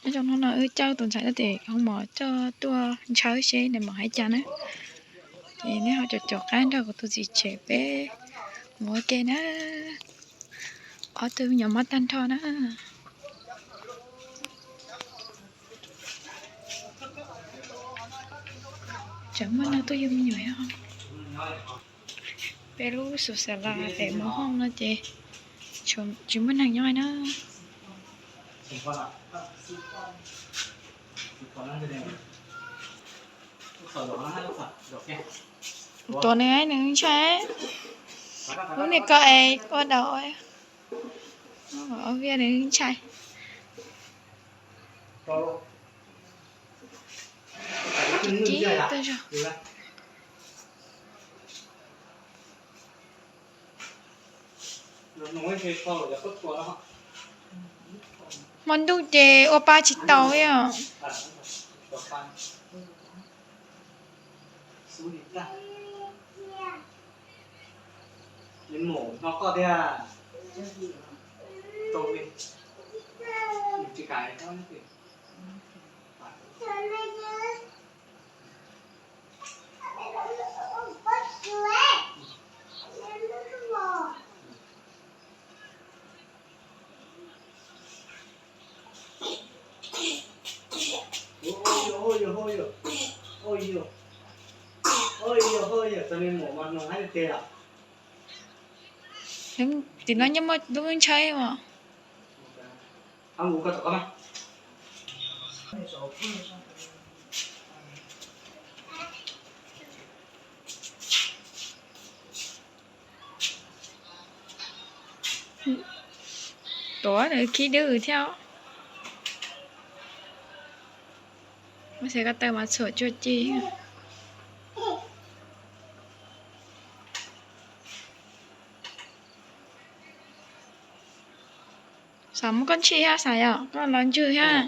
Nyob zoo no no wb coj tus ntxhais no ces ho mus coj tuaj ntshaw seb nws mam hais cas na. Ces neb ho caum caum qab nrog kuv tus txiv tsev peb mus ua ke na. Ob tug me nyuam mob tag nrho na. Tseem muaj neeg tuaj yug me nyuam. Peb lub xu xa la pem mov hooj no ces tsis muaj neeg nyob na. Tuav nws, nws ntshai. Lub niag ko es ua daus, ua vias nws ntshai. Ci, ci, tag zog. Hmo ntuj ces ua pa tsis tau li os. Tim no nyob muaj lub ntshaib mas. Tuav nws khib dwb thiab. Muab xav ko taw mas txhuam tsuag ci. Xav muab koj ntshij thiab xav yom, koj los ntswg thiab.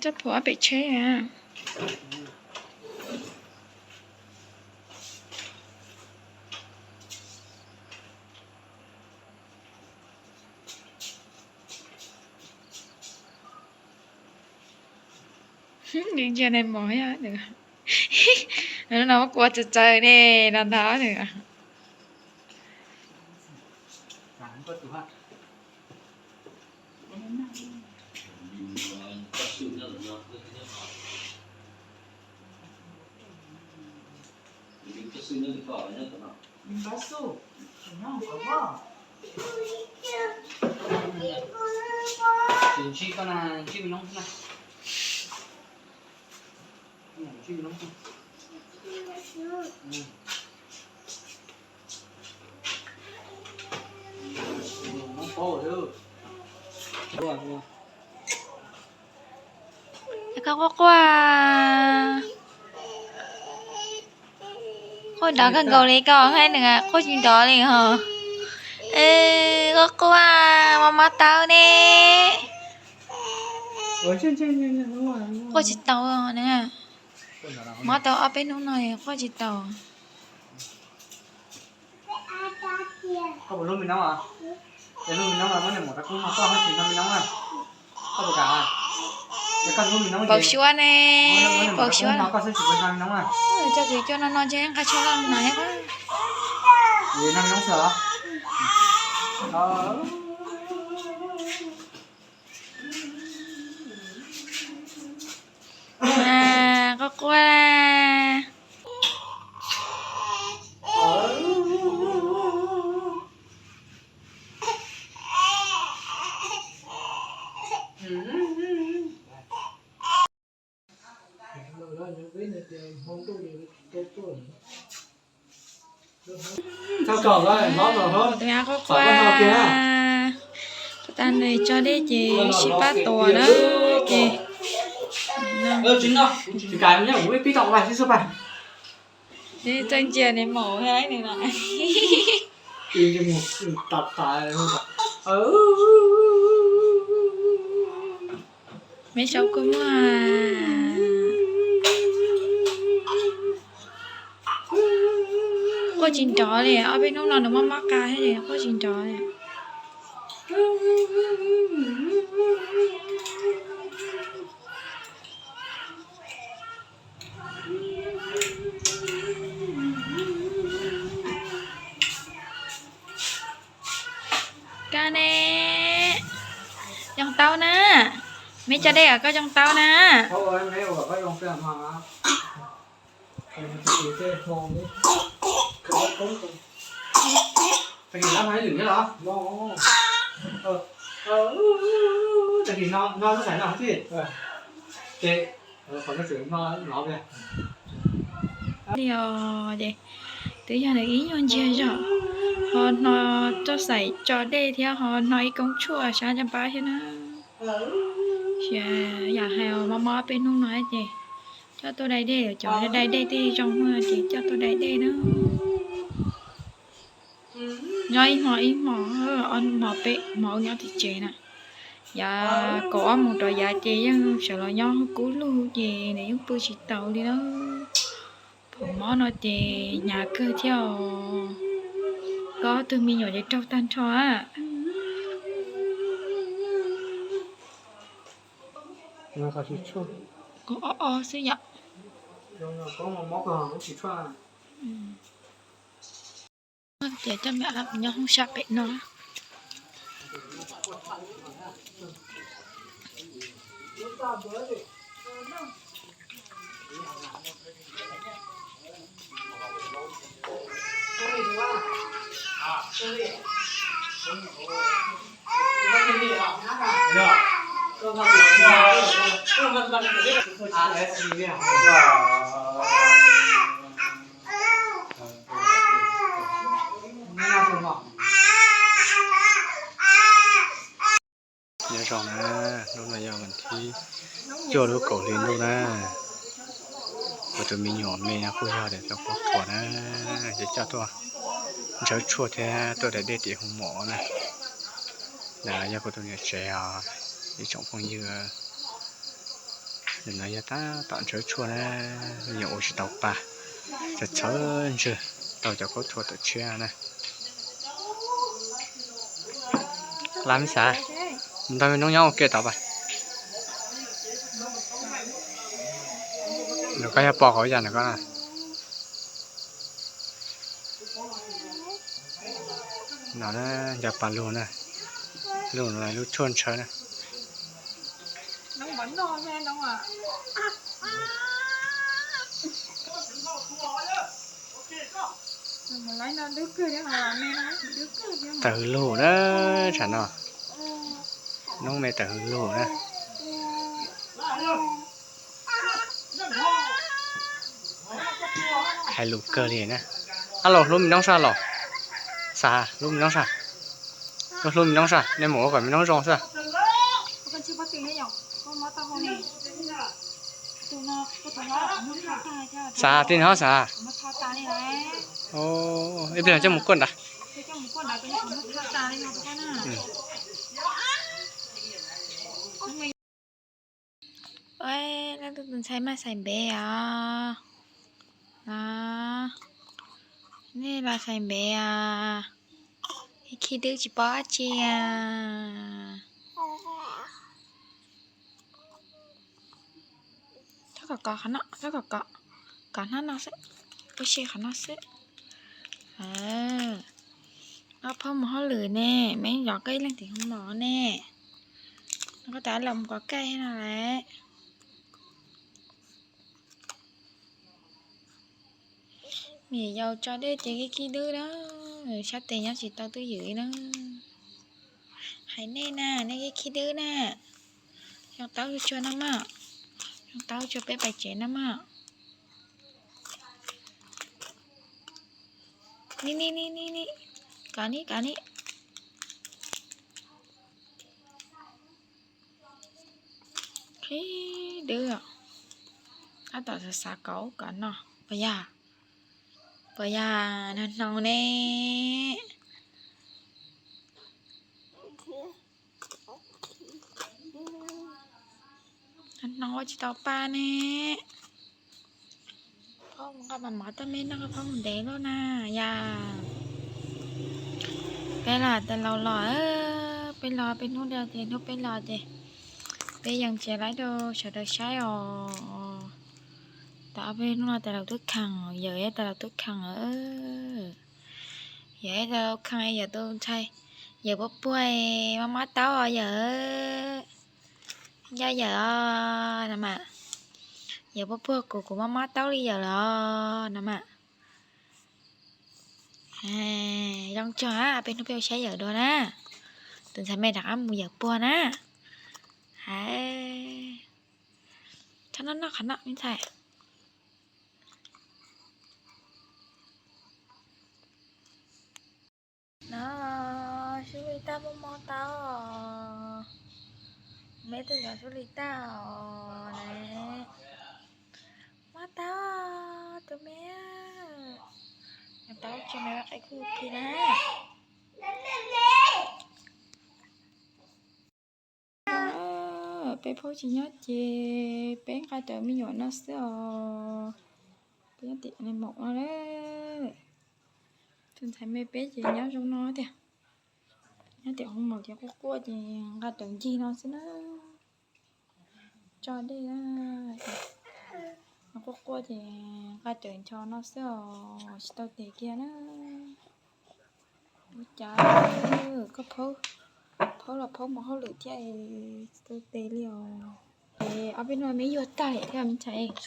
Txoj phuam ob pem tsheb na. Ntsia nais mos, no muab kua txawv txawv ne, no ntag. Tsis ntsib koj na, ntsib me noob xwb na. Ntsib me noob xwb. Koj quaj quaj, quaj nrov kawg nkaus li koj hais nws quaj tsis nrov li ho. Quaj quaj, mob mob taub ne. Quaj tsis tau na. Mob tau ob peb hnub no quaj tsis tau. Koj puas hlub me noob? Yog hlub me noob los muab niam mus rau koj, koj tsis hlub me noob na. Koj puas kam? Yog koj hlub me noob, paus suab ne, paus suab no koj xwb tsis hlub me noob na. Coj kwv coj no no ntshe nqa tsho loj na thiab. Hlub me noob xwb os. Quaj quaj. Tus nyab quaj quaj. Tag nws tso dej ces sib pab tuav na. Ces txawj ntsia nws maum thiab nws no. Me saub kua muag. Quaj tsis nrov li, ob peb hnub no nws mob mob qa thiab, quaj tsis nrov li. Koj ne, yoo taub na. Meb coj dej kom koj yoo taub na. Li os, ces twb yog nws ib nyuag ntsiag zog, ho hno txoj xaim tso dej thiab ho hno ib koob tshuaj sab caj npab thiab na. Yam hais mob mob peb hnub no ces coj tuaj dai dej, cov dai dej tej zoo no ces coj tuaj dai dej na. Nyob ib hmo ib hmo, ob hmo peb hmo nyob tim tsev na. Yav kaum ob mus rau yav ces yeej sawv los nyob kub lug ces nws yeej pw tsis taus li na. Pom mob no ces hnyav kawg thiab os. Koj ob tug me nyuam ces raug tag nrho a. Koob ob ob xwb yom. Ces coj me ab nyob hoob sab pem no. Nyob zoo na, hnub no yog vas thib cuaj lub kaum hli ntuj na. Kuv tus me nyuam me no kuj yog tias tau poob thuam na, ces coj tuaj ntsawb tshuaj thiab tuaj dai dej tim hoo mom na. Ntawm no yog kuv tus niam tsev os, ib tsoom phooj ywg. Ntawm no yog tab tom ntsawb tshuaj na, me nyuam ua tsis tau pa, txhawv txhawv ntswg tau cov khaub thuas tawm tshiab na. Laj me xav, ntog me noob nyob ua ke tod pas. Nws koj yog pom qhov yas nws koj na. No na, nco pa lug na, lug no lub tshuaj ntshaw na. Tawg lug na, tsam no, noob me tawg lug na. Hais lus kawg li na. Ab los hlub me noob saj los. Xav hlub me noob saj. Koj hlub me noob saj, nej mus ua kom me noob zoo xwb. Xav tij no xav. Ib pliag coj mus kuaj nrad. Leej twg tus ntxhais mas xais npev os? Nej los xais npev os? Ib khib dwb tsis paub dab tsi a. Txhob kom kov qhov no, txhob kom kov, kov hnab no xwb, ua si qhov no xwb. Ob phob mus hauj lwm ne, me zov koj ib leeg tim hoo mom ne. Koj tas los mus kov kaij no lawm. Me nyuam yaus tso dej ces khib khib dwb na, sab tes nyob tsis tau twj ywm li na. Hais nej na, nej khib khib dwb na. Yoo taub tsuag no mog, yoo taub tsuag peb pais tsev no mog. Ni ni ni ni ni, kov ni kov ni. Khib dwb os. Tab tom xav xav kauv kom noj. Puas yog? Puas yog? Hnoos hnoos ne. Hnoos ua tsis tau pa ne. Nqa mov mov tuaj me noj, koj phob mus ntev luaj na yom. Peb los tas laus los, peb los peb hnub, hnub peb los ces peb yeej tsis laib rau sawv daws saib os. Tas ob peb hnub no tas laus twb kheev, yawm tas laus twb kheev. Yawm tas laus kheev, yawm tus ntxhais, yawm puas puag, mob mob taub os yawm. Nco yawm os no mas, yawm puas puag kuv, kuv mob mob taub li yawm los no mas. Zoo tso, peb hnub peb ua saib yawm dua na. Tus ntxhais me rov qab mus yawm puag na. Txhob noj noj qhov no me ntxhais. No, Sub Lis Taj mob mob taub. Me tus yog Sub Lis Taj os ne. Mob taub tus me. Mob taub tsis me qe kuj khi na. Peb phaub tsis nyob ces peb nqa cov me nyuam no xwb os. Peb nyob tim maum no na. Tus ntxhais me peb ces nyob zoo no tiag. Nyob tim hoo maum ces quaj quaj ces nqa cov ncig no xwb na. Tso dej na. Quaj quaj ces nqa cov ncho no xwb os, tsis tau tes kiag na. Ua cas koj phaub, phaub los phaub mus hauj lwm thiab, tsis tau tes li os. Es ob peb hnub me yuag tag lawm thiab me ntxhais.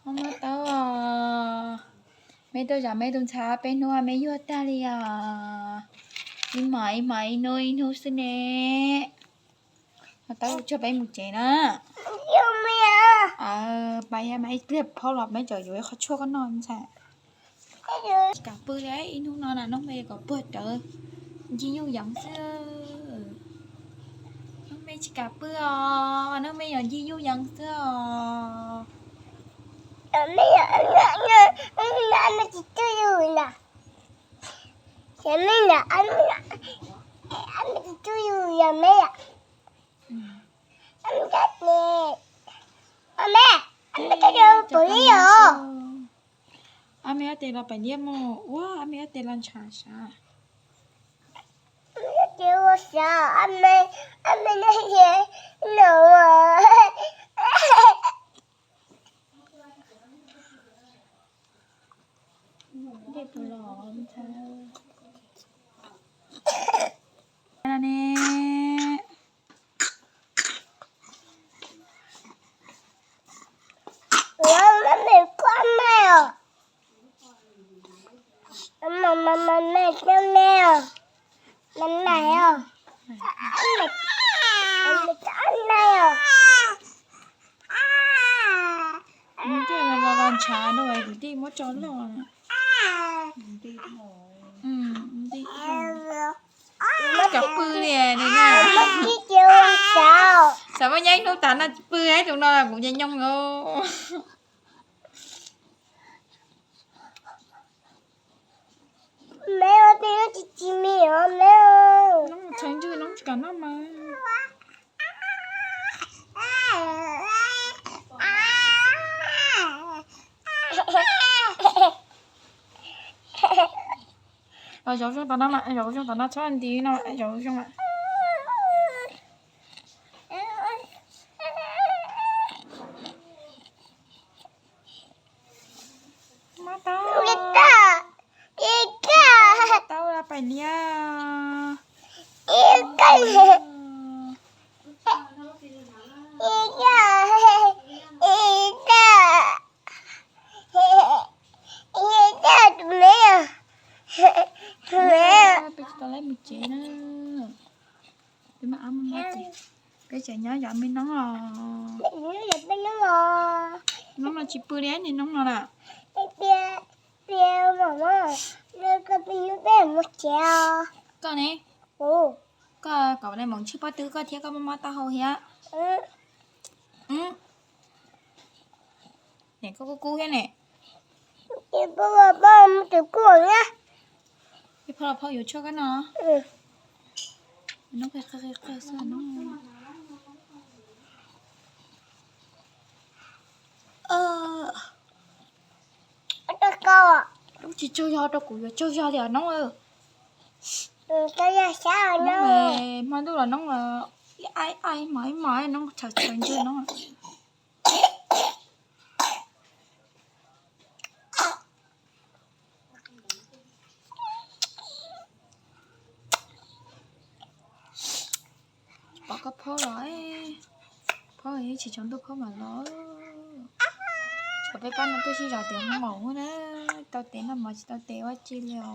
Mob mob taub os. Me tuaj zam me tus ntxhais ob peb hnub me yuag tag li os. Ib hmos ib hmos, ib hnub ib hnub xwb ne. Mob taub, tshuav peb mus tsev na. Pais mas ib pliag phaub los peb tseem yuav ib qho tshuaj koj noj ntxhais. Tsis kam pw li, ib hnub no na Noob Me kom puag rawv ncig yuj yeev xwb. Noob Me tsis kam pw os, Noob Me yog ncig yuj yeev xwb os. Ob me ob tes los pais liab mog, ua ob me ob tes los ntshav sav. Ntshav no kuv tij muab tso loj. Cov pw li na. Xav muab nyob ib hnub tas no pw ib tus no kuv nyob nyooj os. Txhawv ntswg no tsis kam noj mas. Zaum zoo tom no, zaum zoo tom no txhob nti no, zaum zoo. Mob taub, mob taub, pais liab. Peb tsis tau laib mus tsev na. Peb tseem nyob yos me noob os. Noob no tsis pw li, niag noob no lawm. Koj ne, koj kom nais maum tshwj pob tw koj thiab, koj mob mob taub hau thiab. Niam koj kub kub thiab ne. Ib phauj los phauj yuav tshuaj koj noj. Noob qig qig qig xwb noob. Lub tsis tsaug zog rau kuv yuav tsaug zog li os noob. Noob, hmo ntuj los noob, ib ai ib mos ib mos noob, txhaws txhaws ntswg noob. Pom koj phaub los, phaub tsis tsaus ntuj phaub mam los. Tsam peb pab no tuaj sib zog tias hoob maum na, tau tes noj mov tsis tau tes ua tsi li os.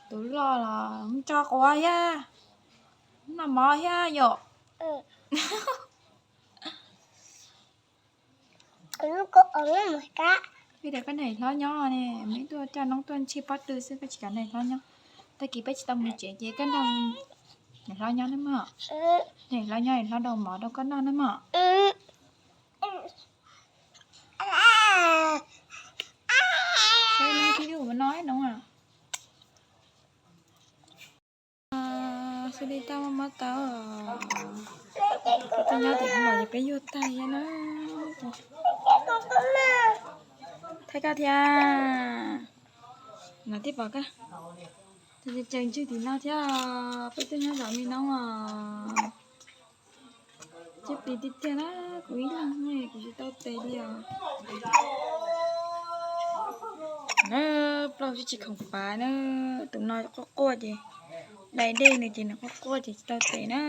Tus loj los tso quav thiab, noj mov thiab yom. Peb tias koj nrog hlob nyob ne, meb tuaj coj noob tuaj ntsib pob tw xwb koj tsis kam nrog hlob nyob. Tag kis peb tsis tau mus tsev ces koj nrog hlob nyob nawb mog. Nrog hlob nyob hlob rau mov rau koj noj nawb mog. Saib noob tib lub ua no noob. Xws li tau mob mob tau, peb tuaj nyob tim hoob maum ces peb yuag tag thiab na. Thaij koj thiab. No tib pom koj tseem ntswg tim no thiab, peb tuaj nyob zos me noob os. Cib plis tiag tiag na, kuv ib leeg kuv tsis tau tes li os. Na, plaub tsis khoom pav na, tus no quaj quaj ces, dai dej nws ces nws quaj quaj ces tsis tau tes na.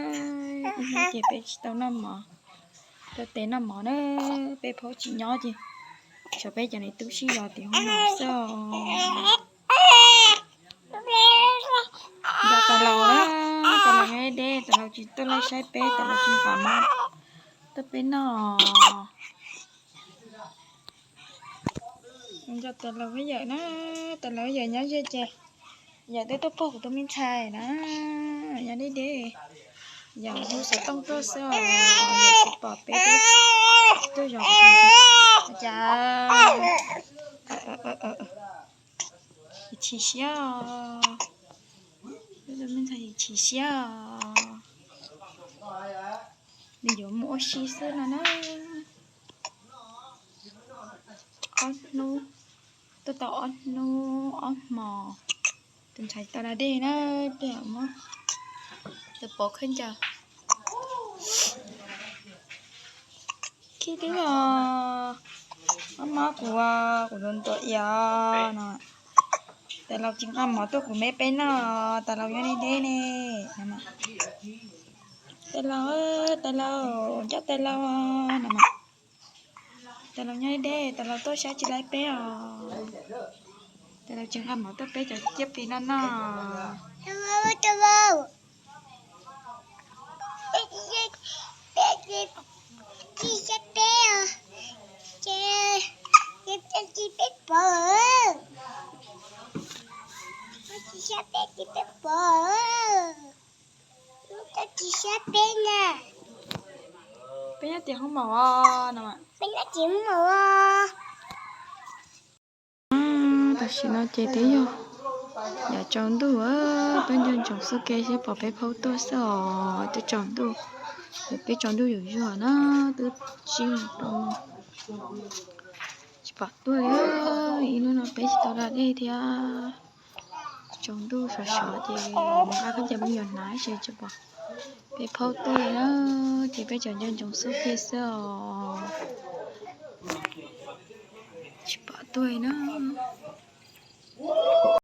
Ib hnub ces peb tsis tau noj mov, tau tes noj mov na, peb phaub tsis nyob ces tsam peb cov niam tub sib zog tim hoob maum xwb os. Nco tas laus na, tas laus nyob deb deb, tas laus tsis tuaj laij saib peb, tas laus tsis nqa mov tuaj peb noj. Nco tas laus yawm na, tas laus yawm nyob ze ces yawm twb tuaj puag kuv tus me ntxhais na, nyob deb deb, yawm hu xov tooj tuaj xwb os, yawm tsis pom peb tuaj zov kuv tus ntxhais. Cas yawm chim siab os, yawm chim siab os. Nws yuav mus ua si xwb no na. Ob hnub, tuaj tau ob hnub ob hmos, tus ntxhais tau da dej na, tes muab tus pov khaub ncaws. Khib twb os, mob mob kuv, kuv tus ntuas ias no. Tas laus tsis nqa mov tuaj kuv me peb noj, tas laus nyob deb deb ne. Tas laus, tas laus, cov tas laus no. Tas laus nyob deb deb, tas laus tuaj saib tsis laib peb os. Tas laus tsis nqa mov tuaj peb cov ciaj plis noj noj. Tsis saib peb ces peb pov, tsis saib peb ces peb pov, tsis saib peb na. Peb nyob tim hoob maum os no, peb nyob tim hoob maum os. Tam sim no ces twb yog yav tsaus ntuj, peb nco ntsoov xub ke seb pom peb phaub tuaj xwb os. Twb tsaus ntuj, peb tsaus ntuj yuav zuag na, twb tsib moos rau moos tsis pom tuaj li. Ib hnub no peb tsis tau da dej thiab, tsaus ntuj sov sov ces nqa khaub ncaws me nyuam hnav seb tsis pom peb phaub tuaj li na. Ces peb tseem nco ntsoov xub ke xwb os, tsis pom tuaj li na.